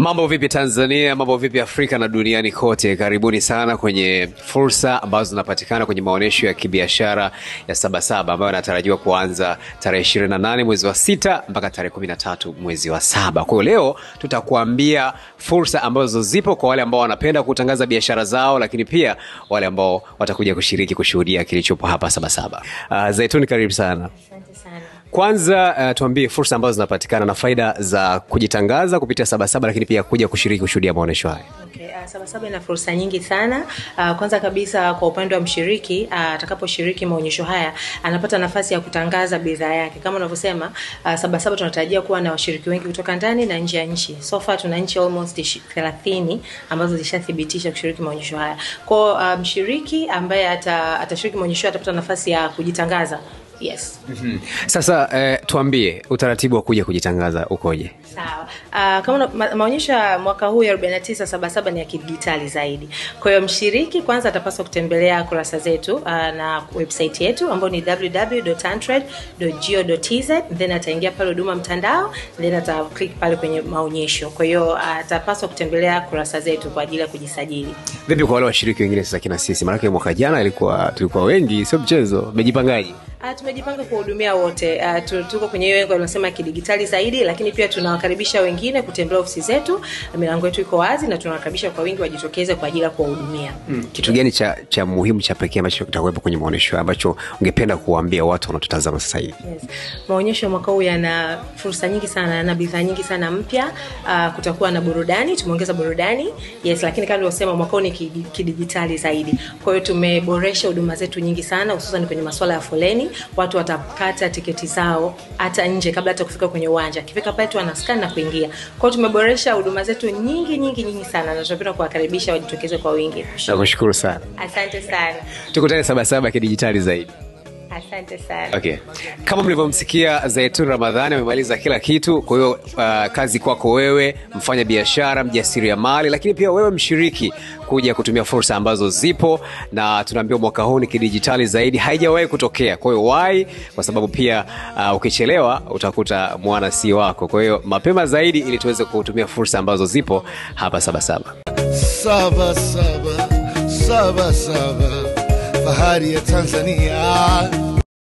Mambo vipi Tanzania, mambo vipi Afrika na duniani kote. Karibuni sana kwenye fursa ambazo zinapatikana kwenye maonyesho ya kibiashara ya Sabasaba ambayo yanatarajiwa kuanza tarehe 28 mwezi wa 6 mpaka tarehe 13 mwezi wa 7. Kwa hiyo leo tutakuambia fursa ambazo zipo kwa wale ambao wanapenda kutangaza biashara zao, lakini pia wale ambao watakuja kushiriki kushuhudia kilichopo hapa Sabasaba. Zaituni, karibu sana. Asante sana. Kwanza tuambie fursa ambazo zinapatikana na faida za kujitangaza kupitia Sabasaba, lakini pia kuja kushiriki kushuhudia maonyesho haya. Okay, Sabasaba ina fursa nyingi sana. Kwanza kabisa kwa upande wa mshiriki, atakaposhiriki maonyesho haya anapata nafasi ya kutangaza bidhaa yake. Kama unavyosema, Sabasaba tunatarajia kuwa na washiriki wengi kutoka ndani na nje ya nchi. So far tuna nchi almost 30 ambazo zishathibitisha kushiriki maonyesho haya. Kwa mshiriki ambaye atashiriki maonyesho atapata nafasi ya kujitangaza. Yes. Mm-hmm. Sasa tuambie utaratibu wa kuja kujitangaza ukoje? Sawa. Kama maonyesho mwaka huu ya 49 Sabasaba ni ya kidijitali zaidi. Kwa hiyo mshiriki kwanza atapaswa kutembelea kurasa zetu na website yetu ambayo ni www.tantrade.go.tz, then ataingia pale huduma mtandao, then ata click pale kwenye maonyesho. Kwa hiyo atapaswa kutembelea kurasa zetu kwa ajili ya kujisajili. Vipi kwa wale washiriki wengine sasa kina sisi? Maana mwaka jana tulikuwa wengi, sio mchezo. Mmejipangaje? Tumejipanga kuhudumia wote. Tuko kwenye hiyo engo tunasema kidigitali zaidi, lakini pia tunawakaribisha wengine kutembelea ofisi zetu. Milango yetu iko wazi na tunawakaribisha kwa wingi wajitokeze kwa ajili ya kuwahudumia. Kitu gani cha muhimu cha pekee ambacho kitakuwepo kwenye maonyesho ambacho ungependa kuwaambia watu wanaotutazama sasa hivi? Yes. Maonyesho mwaka huu yana fursa nyingi sana na bidhaa nyingi sana mpya. Kutakuwa na burudani, tumeongeza burudani. Yes, lakini kama nilivyosema mwaka huu ni kidigitali zaidi. Kwa hiyo tumeboresha huduma zetu nyingi sana, hususan kwenye masuala ya foleni. Watu watakata tiketi zao hata nje kabla hata kufika kwenye uwanja. Kifika pale tu anascan na kuingia. Kwa hiyo tumeboresha huduma zetu nyingi nyingi nyingi sana na tunapenda kuwakaribisha wajitokeze kwa wingi. Nakushukuru sana. Asante sana. Tukutane Sabasaba kidijitali zaidi. Asante sana. Okay. Kama mlivyomsikia Zaituni Ramadhani amemaliza kila kitu. Kwa hiyo kazi kwako wewe mfanya biashara, mjasiriamali, lakini pia wewe mshiriki kuja kutumia fursa ambazo zipo, na tunaambiwa mwaka huu ni kidijitali zaidi, haijawahi kutokea. Kwa hiyo why? Kwa sababu pia ukichelewa utakuta mwana si wako. Kwa hiyo mapema zaidi ili tuweze kutumia fursa ambazo zipo hapa Sabasaba. Sabasaba, Sabasaba, fahari ya Tanzania.